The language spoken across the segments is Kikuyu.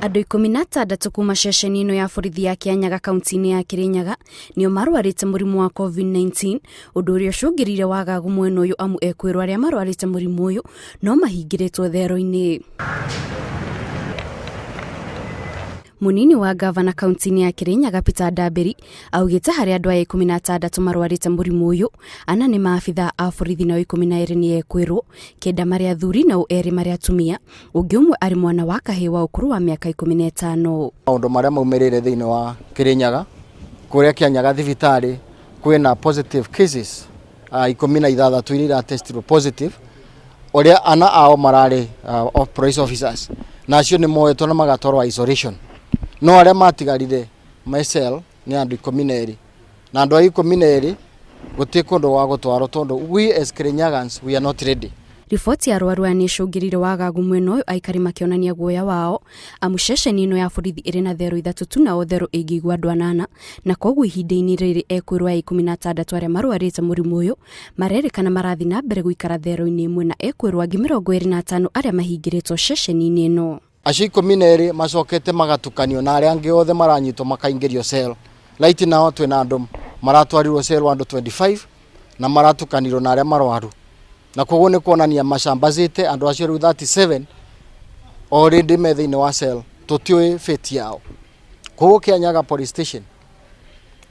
Andũ 16 kuma ceceni ĩno ya borithi ya Kĩanyaga kaunti-inĩ ya Kĩrĩnyaga nĩo marwarĩte mũrimũ wa COVID-19, ũndũ ũrĩa ũcũngĩrĩire wagagu mwena ũyũ amu ekwĩrwo arĩa marwarĩte mũrimũ ũyũ no mahingĩrĩtwo thero-inĩ. Mũnini wa ngavana kaunti-inĩ ya Kĩrĩnyaga Peter Ndambĩri augĩte harĩ andũ aya 16 marwarĩte mũrimũ ũyũ, ana nĩ maabithaa a borithi nao 12 nĩ ekwĩrwo, kenda marĩ athuri nao erĩ marĩ atumia, ũngĩ ũmwe arĩ mwana wa kahĩĩ wa ũkũrũ wa mĩaka 15. Maũndũ marĩa maumĩrĩire thĩinĩ wa Kĩrĩnyaga, kũrĩa Kĩanyaga thibitarĩ kwĩna positive cases 16 iria iratestirwo positive, ũrĩa ana ao mararĩ police officers, na acio nĩ moetwo na magatwarwo isolation. No arĩa matigarire me cell nĩ andũ 12, na andũ aya 12 gũtirĩ kũndũ gwa gũtwarwo tondũ we as Kĩrĩnyagans we are not ready. Riboti ya arwaru aya nĩĩcũngĩrĩire wagagu mwena ũyũ aikari makĩonania guoya wao amu ceceni ĩno ya borithi ĩrĩ na thero ithatũ tu nao thero ĩngĩigua andũ anana na koguo ihinda-inĩ rĩrĩ ekwĩrwo aya 16 arĩa marwarĩte mũrimũ ũyũ marerĩkana marathiĩ na mbere gũikara thero-inĩ ĩmwe na ekwĩrwo angĩ 25 arĩa mahingĩrĩtwo ceceni-inĩ ĩno. Acio 12 macokete magatukanio na arĩa angĩ othe maranyitwo makaingĩrio cell. Right now twĩna andũ maratwarirwo cell andũ 25 na maratukanirwo na arĩa marwaru. Na koguo nĩ kuonania macambacĩte andũ acio rĩu 37 already me thĩinĩ wa cell, tũtiũĩ fate yao. Koguo Kĩanyaga police station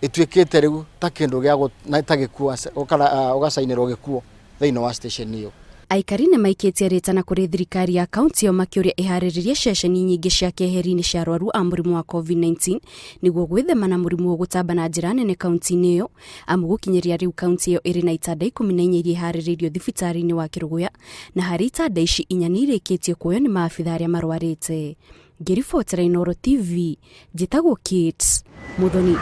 ĩtuĩkĩte rĩu ta kĩndũ gĩa ta gĩkuo, ũgacainĩrwo gĩkuo thĩinĩ wa station ĩyo. Aikari nĩ maikĩtie rĩtana kũrĩ thirikari ya kaunti ĩyo makĩũria ĩharĩrĩrie ceceni nyingĩ cia keheri-inĩ cia arwaru a mũrimũ wa COVID-19 nĩguo gwĩthema na mũrimũ ũyũ gũtamba na njĩra nene kaunti-inĩ ĩyo, amu gũkinyĩria rĩu kaunti ĩyo ĩrĩ na itanda 14 iria iharĩrĩirio thibitarĩ-inĩ wa Kĩrũgũya, na harĩ itanda ici inya nĩ irĩkĩtie kuoywo nĩ maabitha arĩa marwarĩte. Ngĩribotera Inooro TV, njĩtagwo Kate Muthoni.